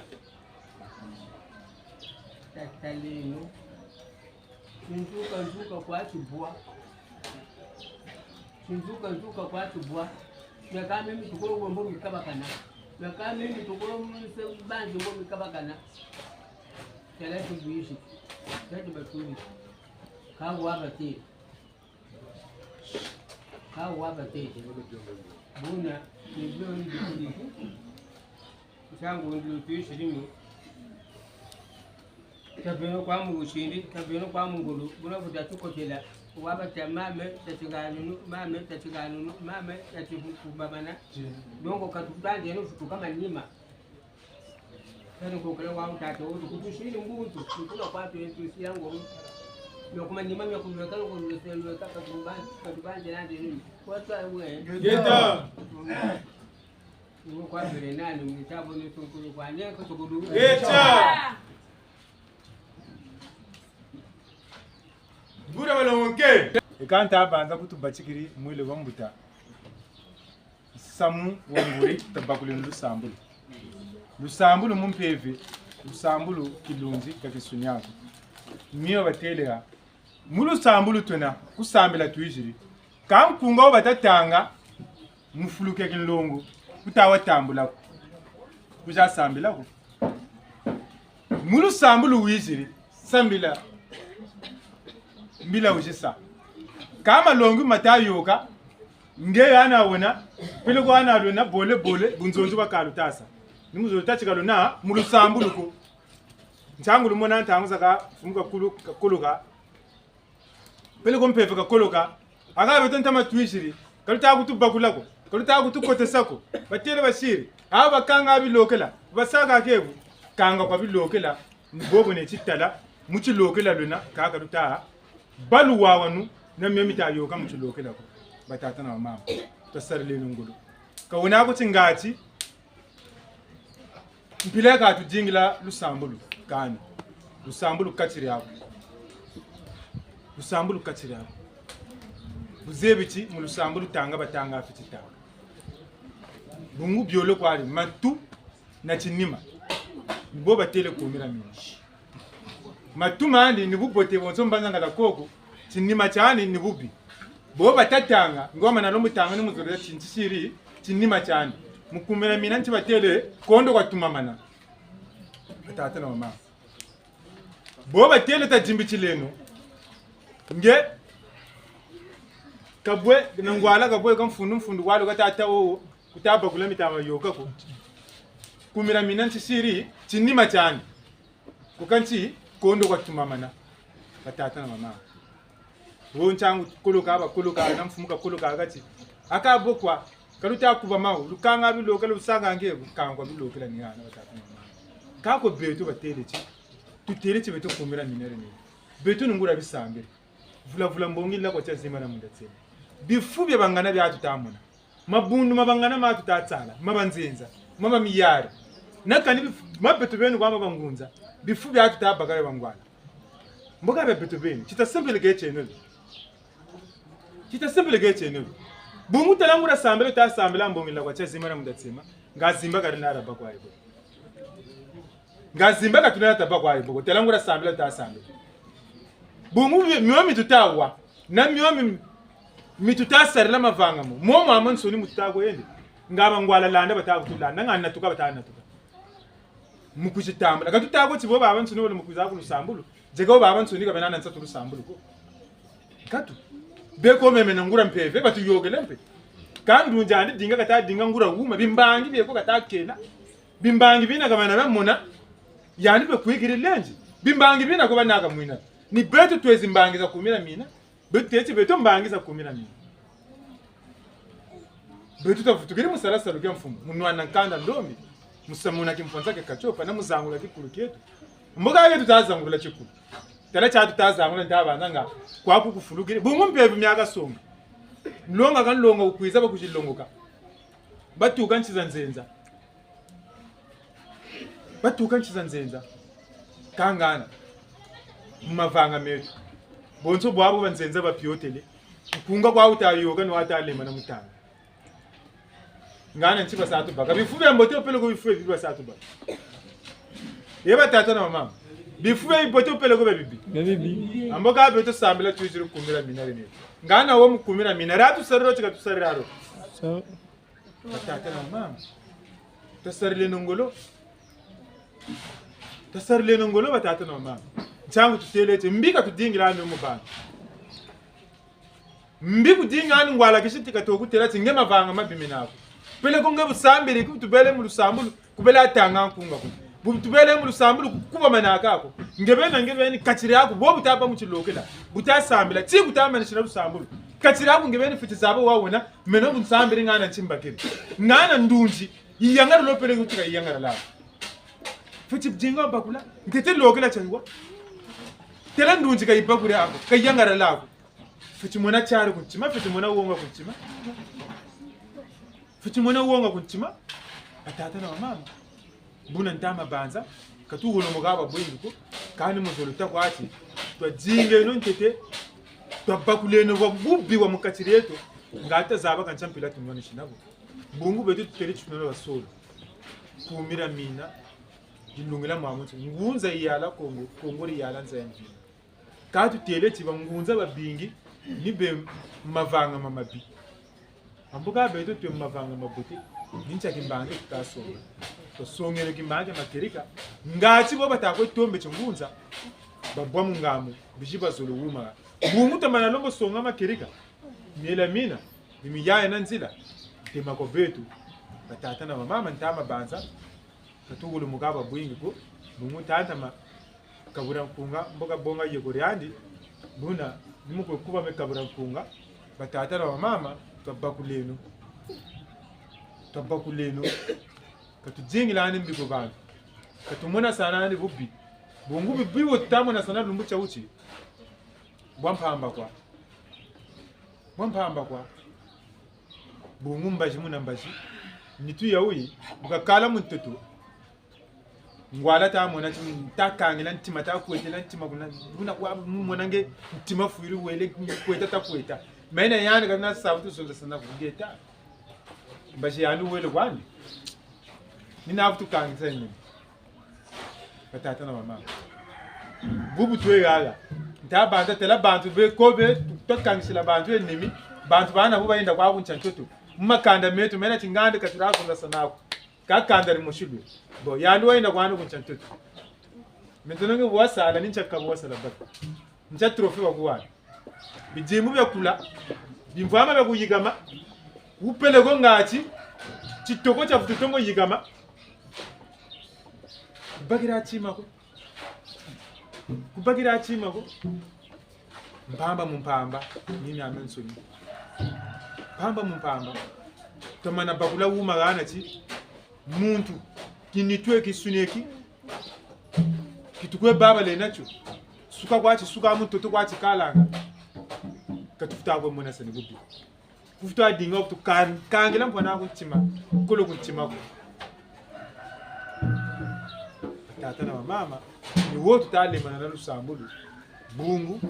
Tata leno. Tinzuka nzuka kwa tibwa. Tinzuka nzuka kwa tibwa. Miaka mimi tukolo wombo mikabakana. Miaka mimi tukolo mse banzi wombo mikabakana. Tala tubisi. Tala tubaturi. Kawa bati. Kawa batete. Buna, ni bio ni bikuri. Nsangu ndi tuyisiri ni. Tabeno kwa mu busindi, tabeno kwa mu ngolo. Buna buta tukotela. Wabata mame, tatiganunu, mame, tatiganunu, mame, tati kubamana. Donc, katukutandeno futuka manima. Kani kokele wa mutata wotu, kutusiri mbuntu, kutula kwa tu yetu siya ngolo. Mia kuma nima mia kumweka ngolo, se lweka, katuba-, katubanze nande nini. Kwa twa we. Ngeta. Ngo kwa bere nani, mwitabo ni tunkulu kwa nyanko tukulu. Ngeta. Bura balongoke. E ka nta banza kutubatikiri mwele wa mbuta. Nsamu wa nguri, tabakule lusambulu. Lusambulu mu mpeve, lusambulu kilunzi ka kisunyaku. Mio batêle ha, mu lusambulu twena, ku sambila twiziri. Ka nkunga wo batatanga, mu fulu kia kinlongo, ku tawa tambula ko. Kuza sambila ko. Mu lusambulu wiziri, sambila. Mbila wizisa. Ka malongi mata yoka, nge yana wena, peleko yana lwena, bole bole, bunzonzi bwa kalu tasa. Ni muzo tachika lwena, mu lusambulu ko. Ntangu lumona ntangu zaka, mfumu kakulu, kakuluka. Peleko mpeve kakoloka. Aka beto ntama twiziri. Ka luta kutubakula ko. Ka luta kutukotesa ko. Batêle basiri. Aba bakanga bilokela. Basaka kebu. Kanga kwa bilokela. Ni bobo ne titala. Mu tilokela lwena, kaka luta balu wawanu, na mio mita yôka mu tilokela ko. Batata na bamama, twasarileno ngolo. Ka wena ko ti ngati, mpila ka tudingila lusambulu, kani. Lusambulu kati diaku. Lusambulu kati diaku. Buzebi ti mu lusambulu tanga batanga fweti tanga. Bungu biole kwari, matu na tinima. Ni bo batêle kumira mina. Matu mandi ni bubote bonso mbanzangala koko, tinima tiandi ni bubi. Bo bata tanga, nge wamana lombo tanga ni mu zolele ti ntisiri, tinima tiandi. Mu kumira mina nti batêle, kondo kwa tumamana. Batata na bamama. Bo batêle ta dimbitileno. Nge, kabwe, na ngwala kabwe ka mfundu mfundu walo ka tata wo, kuta bakula mitama yôka ko. Kumira mina ntisiri, tinima tiandi. Ku kanti, kondo kwa tumamana. Batata na bamama. Wo ntangu koloka ba koloka, na mfumu ka koloka kati. Aka bo kwa, ka luta kuba mau, lukanga bilokela, lusanga nge, lukangwa bilokela ni hana, batata na bamama. Kako beto batêle ti, tutêle ti beto kumira mina rene. Beto ni nguria bisambiri. Vula vula mbongi la kwa tia zima na munda tsema. Bifu bia bangana bia tuta mona. Mabundu ma bangana ma tuta tsala, ma banzenza, ma bamiyari. Na kani bifu, ma beto beni kwa ma bangunza. Bifu bia tuta baka bia bangwala. Mboka bia beto beni, tita sempele ke tieno. Tita sempele ke tieno. Bungu tala nguria sambila, ta sambila mbongi la kwa tia zima na munda tsema. Nga zimba kari na raba kwa ebo. Nga zimba ka tuna taba kwa ebo ko, tala nguria sambila ta sambila. Bungu mi-, mio mi tuta wa, na mio mi, mi tuta sarila mavanga mo. Mo mwa mansoni mu tuta ko yende. Nga bangwala landa bata kutulanda, nga natuka bata natuka. Mu kwizi tambula. Ka tuta ko ti bo babansoni wala mu kwiza ku lusambulu. Dieka bo babansoni ka bena na nsatu lusambulu ko. Katu. Beko meme na nguria mpeve, batuyôkele mpe. Ka ndunzi andi dinga kata dinga nguria wuma, bimbangi bieko kata kena. Bimbangi bina ka bana bamona, yandi mpe kwikiri lenzi. Bimbangi bina ko bana ka mwina. Ni beto twezi mbangi za kumira mina, beto teti beto mbangi za kumira mina. Beto tavutukiri mu sala salu kia mfumu, mu nwana nkanda ndombi, mu samuna kimponza kia katiopa, na mu zangula kikulu kieto. Mboka yeto ta zangula kikulu. Tala tia tuta zangula nta banza nga, kwaku kufulukiri. Bungu mpeve miaka songa. Nlonga ka nlonga kukwiza ba kuzilongoka. Batuka nsi za nzenza. Batuka nsi za nzenza. Kangana. Mu mavanga meto. Bonso bwabu banzenza bapiotele. Nkunga kwa uta yoka ni wata lema na mutanga. Ngana nti basa tubaka. Bifu bia mbote peleko bifu bibi basa tubaka. Ye batata na bamama. Bifu bia mbote peleko bia bibi. Bia bibi. Ambo ka beto sambila twiziri kumira mina rene. Ngana wo mu kumira mina. Ra tusariro tika tusariro. So, Batata na bamama. Tasarileno ngolo. Tasarileno ngolo batata na bamama. Ntangu tutêle ti, mbi ka tudingila andi mu bantu. Mbi kudinga andi ngwala kisi tika to kutêla ti nge mavanga mabi mena ko. Peleko nge bu sambiri ku tubele mu lusambulu, kubele tanga nkunga ko. Bu tubele mu lusambulu ku kuba manaka ko. Nge beni, nge beni, katiri aku, bo buta ba mu tilokela. Buta sambila, ti buta manisila lusambulu. Katiri aku nge beni fweti zaba wa wena, meno bu nsambiri ngana nti mbakiri. Ngana ndunzi, yiyangalala peleko tika yiyangalala ko. Fweti dinga bakula, ntete lokela tiayiwa. Têla ndunzi ka yibakuri ako, ka yiyangalala ko. Fweti mona tiari ku ntima, fweti mona wonga ku ntima. Fweti mona wonga ku ntima. Batata na bamama. Buna nta mabanza, ka tuwolomoka babwingi ko, kani mu zolo ta kwa ti, twadingeno ntete, twabakuleno bwa bubi bwa mu kati dieto, nga ta zaba ka ntia mpila tunwanisina bo. Bungu beto tutêle ti tunwana basolo. Kumira mina, dilungila mwa muntu. Ngunza yiyala Kongo, Kongo diyala nza ya mvimba. Ka tutêle ti bangunza babingi, ni be mavanga ma mabi. Ambo ka beto twe mavanga mabote, ni ntia kimbangi tuta songa. Twasongele kimbangi ma kerika, ngati bo bata kwe tombe tingunza, babwa mu ngambu, bizi bazolo wuma. Bungu tamana lombo songa ma kerika, miela mina, ni miyaye na nzila, tema kwa beto, batata na bamama nta mabanza, ka tuwolomoka babwingi ko, bungu tata ma kabula nkunga, mbo kabonga yeko diandi, buna, ni mu kwe kuba me kabula nkunga, batata na bamama, twabakuleno. Twabakuleno. Ka tudingila andi mbi ku bantu. Ka tumona sana andi bubi. Bungu bibi wo tamona sana lumbu tia wuti. Bwa mpamba kwa. Bwa mpamba kwa. Bungu mbazi muna mbazi. Nitu ya wuyi, bu kakala mu ntoto. Ngwala tamona ti, takangila ntima, takwetela ntima kuna, buna kwa mumona nge ntima fwiri wele, kweta takweta. Mena yandi kana sabu tu zonza sana kugeta. Mbazi yandi wele kwani. Ni navutu kangisa yini. Batata na bamama. Bubu twe haha. Nta banza tela bantu be ko be, twakangisila bantu enemi. Bantu bana bu bayenda kwa ku ntia ntoto. Mu makanda meto, mena ti ngandi ka tula zonza sana ko. Ka kanda dimosi lwe. Bon, yandi wayenda kwandi ku ntia ntoto. Maintenant nge bu wasala, ni ntia ka bu wasala baka. Ntia trophée bakuhana. Bidimbu biakula, bimvwama biakuyikama, wupele ko ngati, titoko tia vutu tongo yikama. Kubakila tima ko. Kubakila tima ko. Mpamba mu mpamba, ni miamiansoni. Mpamba mu mpamba. Twamana bakula wuma hana ti, muntu, ki nitu e ki nsuni eki, ki tukwe baba lenda tio. Suka kwa ti suka, mu ntoto kwa ti kalanga. Ka tufuta kwe mona sani bubi. Kufuta dinga kutu kan-, kangila mpwana ku ntima, kolo ku ntima ko. Batata na bamama, ni wo tuta lemana na lusambulu. Bungu,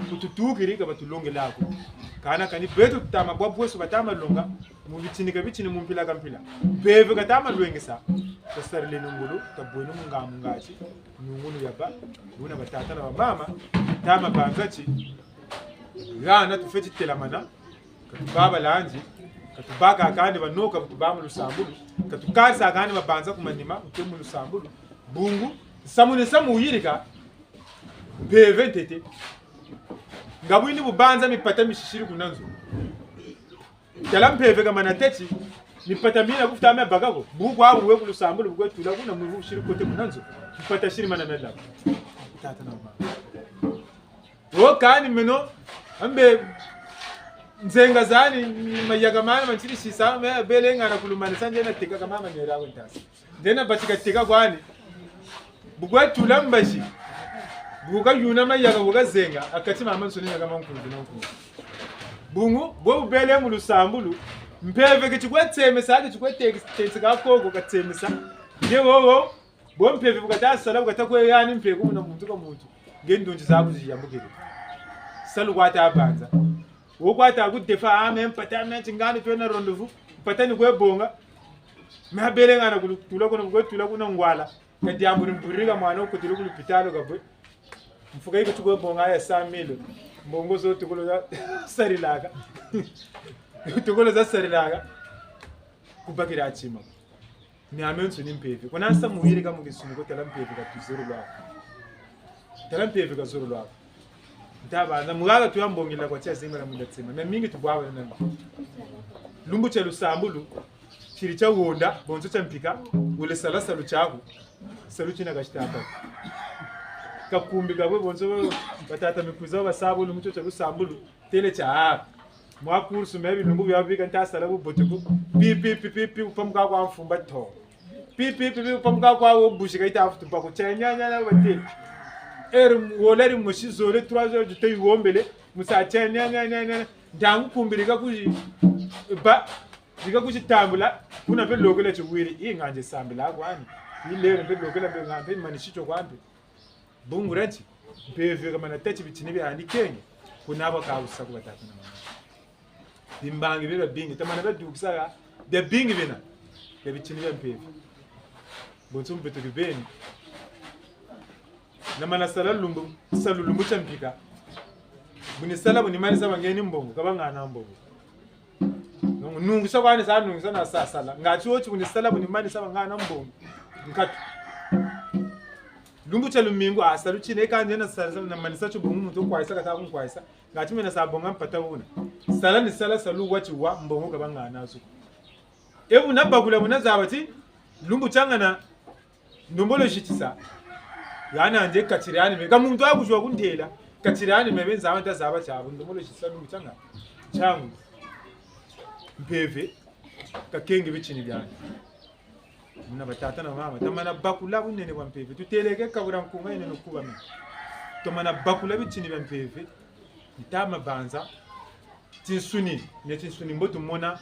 ku tutukiri ka batulongela ko. Kana kani beto tutama bwa bweso batama longa, mu bitini ka bitini, mu mpila ka mpila. Mpeve katama lwengesa, tasarileno ngolo, tabweno mu ngangu ngati, nungunu yabâ, buna batata na bamama, tama banza ti, hana tufweti telamana, ka tubâ balandi, ka tubâka kandi banoka bu tubâ mu lusambulu, ka tukarisa kandi babanza ku manima, mu twe mu lusambulu. Bungu, nsamu ni nsamu wuyirika, mpeve ntete. Nga bwini bu banza mipata misisiri kuna nzo. Tala mpeve kamana teti, mipata mina kufuta mia baka ko. Bu kwa bu we ku lusambulu, bu kwe tula kuna, mu bu siri kote kuna nzo. Mipata siri mana mia laka. Tata na mama. Wo kani meno, ambe nzenga zani, mayaka mana, mansiri sisa, me bele ngana kulumanisa, nge na teka ka mama nyera we ntasi. Nge na batika teka kwani. Bu kwe tula mbazi. Bu kayuna mayaka, bu kazenga, ha kati mamansoni na kama nkunzi na nkunzi. Bungu, bo bu bele mu lusambulu, mpeve ki ti kwe tsemesa, ki ti kwe teki-, tenseka koko katsemesa. Nge wowo, bo mpeve bu kata sala, bu kata kwe yani mpeve ku muna muntu ka muntu. Nge ndunzi zaku ziyambukiri. Salu kwa ta banza. Wo kwa ta kudefa, ah, me mpata, me ti ngani twena rendez-vous. Mpata ni kwe bonga. Me bele ngana kulu-, tula kuna, kwe tula kuna ngwala. Ka diambu ni mpurika mwana wo kutulu ku lupitalu kabwe. Mfuka yi ka ti kwe bonga ya cent mille. Mbongo zo tukulu za sarilaka. Tukulu za sarilaka. Kubakila tima. Miamiansoni mpeve. Kuna nsamu wuyirika mu kinsuni ko, tala mpeve ka tuzolo lwaka. Tala mpeve ka zolo lwaka. Nta banza, mu haha tuya mbongela kwa tia zengela munda tsema. Miamingi tubwabana nami. Lumbu tia lusambulu, tiri tia honda, bonso tia mpika, wele sala salu tiaku. Salu tina ka titâka. Kakumbi kabwe bonso, batata mikwiza, basabu, lumbu tio tia lusambulu. Tele tia, ah. Mwa kursu me bilumbu bia bika nta sala bubote ko. Pi, pi, pi, pi, pi, wupamuka kwa mfumba to. Pi, pi, pi, pi, wupamuka kwa wo busi ka yita futu bako. Tia, nya, nya, nya, batele. Heure, wola ri mosi zole, trois heures du temps, yiwombele. Musa tia, nya, nya, nya, nya. Ntangu kumbi rika kuzi, ba, rika kuzi tambula. Kuna mpe lokela tiwiri. Yi nganje sambila kwani. Yi lere mpe lokela mpe nga mpe manisi tio kwa mpe. Bungu dia nti, mpeve kamana tâ ti bitini biandi kenge, kuna bwa ka busa ku batata na bamama. Bimbangi bie biabingi, tamana bia dukisa ha, biabingi bina, bia bitini bia mpeve. Bonso mpe tuli beni. Namana sala lumbu, salu lumbu tia mpika. Bu ni sala bu ni manisa ba ngeni mbongo, ka bangana mbongo. Donc, nungisa kwani sa nungisa na sa sala. Ngati wo ti bu ni sala bu ni manisa bangana mbongo. Nkatu. Lumbu tia lumingu, ah, salu tina, e ka ndiena sala, sala, namanisa tio bungu muntu wo kwayisa, kata ku nkwayisa. Ngati mena sa bonga mpata wuna. Sala ni sala, salu wa ti wa, mbongo ka bangana zo. E bu nabakula bu nazaba ti, lumbu tiangana, ndombolo zitisa. Yana nde katiri ani me. Ka muntu wa kuzwa kuntela. Katiri ani me, be nzaba nta zaba tiabu. Ndombolo zitisa lumbu tianga. Tiangu. Mpeve. Kakenge bitini biani. Muna batata na mama, tamana bakula bunene bwa mpeve. Tuteleke kabula nkunga yena nukubami. Tamana bakula bitini bia mpeve. Ntama banza. Tinsuni, mia tinsuni mbo tumona,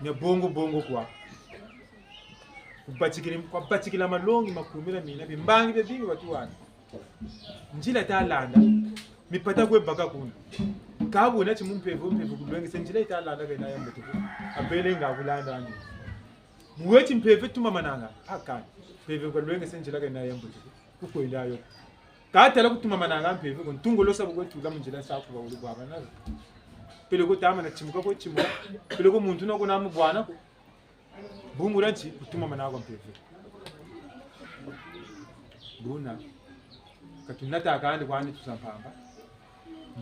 mia bongo bongo kwa. Kubatikila, kwa batikila malongi makumila mina, bimbangi bia bingi batuwana. Nzila talanda, mipata kwe baka kuna. Kabuna ti mu mpeve, mpeve kulwengese nzila italanda kena ya mbutuku. Abele nga kulanda andi. Buwe ti mpeve tumamananga, a kani. Mpeve kulwengese nzila kena ya mbutuku. Kukwenda yo. Katala kutumamananga mpeve, ko ntungolosa bu kwe tula mu nzila sa kuba wulu bwabana. Peleko tamana timuka ko timuka. Peleko muntu na ko na mubwana ko. Bungu dia nti kutumamana kwa mpeve. Buna, ka tunata kandi kwandi tusa mpamba.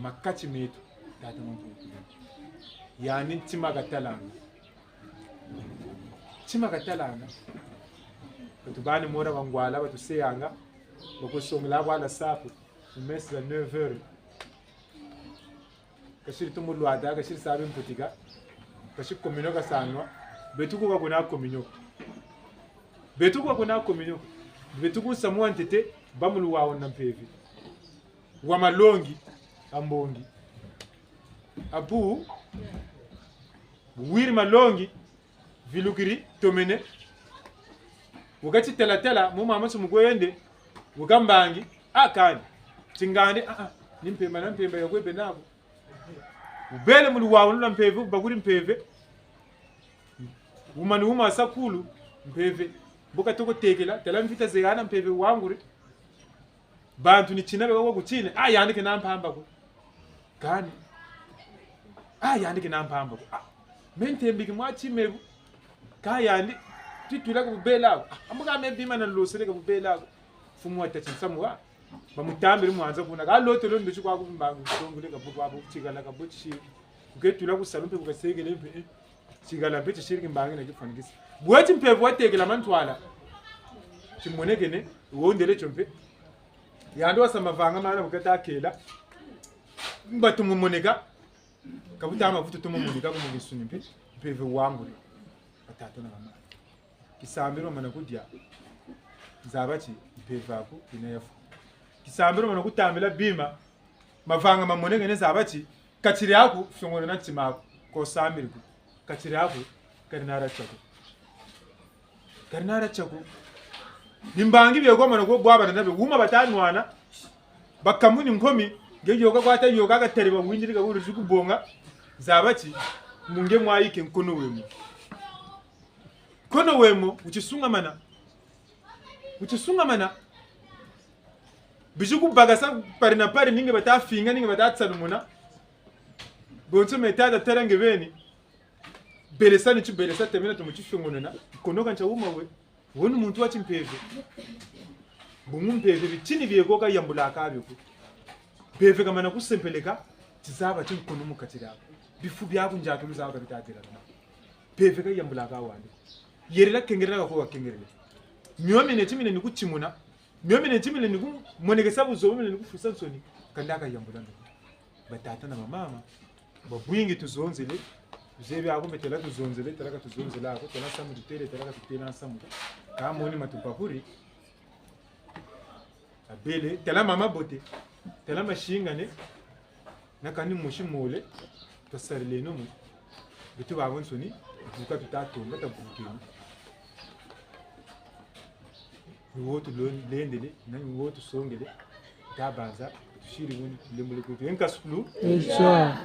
Makati meto, tata muntu. Yandi ntima katalanga. Ntima katalanga. Ka tubani mona bangwala, batuseyanga. Bakusongela kwa la sapu. Mu messe za neuf heures. Kasiri tumu lwata, kasiri sabi mputika, kasiri communion kasanwa, beto ku ka kuna communion. Beto ku ka kuna communion. Beto ku samu wa ntete, ba mu luwawu na mpeve. Wa malongi, a mbongi. Abu, wiri malongi, vilukiri, tomene. Wukati tela tela, mu mama su mu kwende, wuka mbangi, a kani. Tingandi, a, a, ni mpemba na mpemba ya kwe bena ko. Wubele mu luwawu lwa mpeve, wubakuri mpeve. Wumani wuma sa kulu, mpeve. Mbo katoko tekela, tala mvita ze hana mpeve wanguri. Bantu ni tina beka kwa kutine, a yandi kena mpamba ko. Kani. A yandi kena mpamba ko. A, me ntembiki mwa timebu. Ka yandi, titula ka bubela ko. A, ambu ka me bima na losele ka bubela ko. Mfumu wa tati nsamu wa. Bamutambiri mwanza kuna. Ka lotolo ndo ti kwa ku mbangu, songule ka bu kwa bu, tikala ka bu ti. Ku ketula ku salu mpe ku kasekele mpe, eh. Tikala mpe tisiri kimbangi na kifwanikisi. Bwe ti mpeve watekela mantwala. Timonekene, wondele tio mpe. Yandi wasa mavanga mana bu kata kela. Mba tumumoneka. Ka buta mavutu tumumoneka ku mu kinsuni mpe. Mpeve wanguri. Batata na bamama. Kisambiri wamana kudia, zaba ti mpeve aku yina yafu. Kisambiri wamana kutambila bima, mavanga mamonekene, zaba ti kati diaku fiongono na ntima aku, ko sambiri ku. Kati diaku, kadi nara tiaku. Kadi nara tiaku. Bimbangi bie kwa mana ko bwabana na bie, wuma bata nwana, bakamuni nkomi, nge yoka kwata yoka katari ba windiri ka wuri zuku bonga, zaba ti, mu nge mwayike nkono wemo. Nkono wemo, wutisungamana. Wutisungamana. Bizi ku bakasa pari na pari, ni nge bata finga, ni nge bata tsalumuna. Bonso me tata tala nge beni. Belesa ni ti belesa, temena tumu ti fiongonona. Nkono ka ntia wuma we. Wo ni muntu wa timpeve. Bungu mpeve bitini bie ko kayambulaka bio ko. Mpeve kamana kusempeleka, ti zaba ti nkono mu kati diaku. Bifu biaku ndiatu mu zaba ka bita tela na. Mpeve kayambulaka wandi. Yerela kengerela ka ko wakengerele. Mio mine ti mine ni kutimuna. Mio mine ti mine ni kumonekesa buzoba, mine ni kufwisa nsoni. Kanda kayambula ndo. Batata na bamama. Babwingi tuzonzele, zebi ako mpe tala tuzonzele, tala ka tuzonzela ako, tala samu tutele, tala ka tutela samu. Ka moni matupakuri. Abele, tala mama bote, tala masingane, na kani mosi mole, twasarileno mo. Beto babansoni, buka tuta tomba, tabukeno. Ni wo tulendele, na ni wo tusongele, tabanza, tusiri wuni, lembele kweto. Enka sukulu. Bonsoir.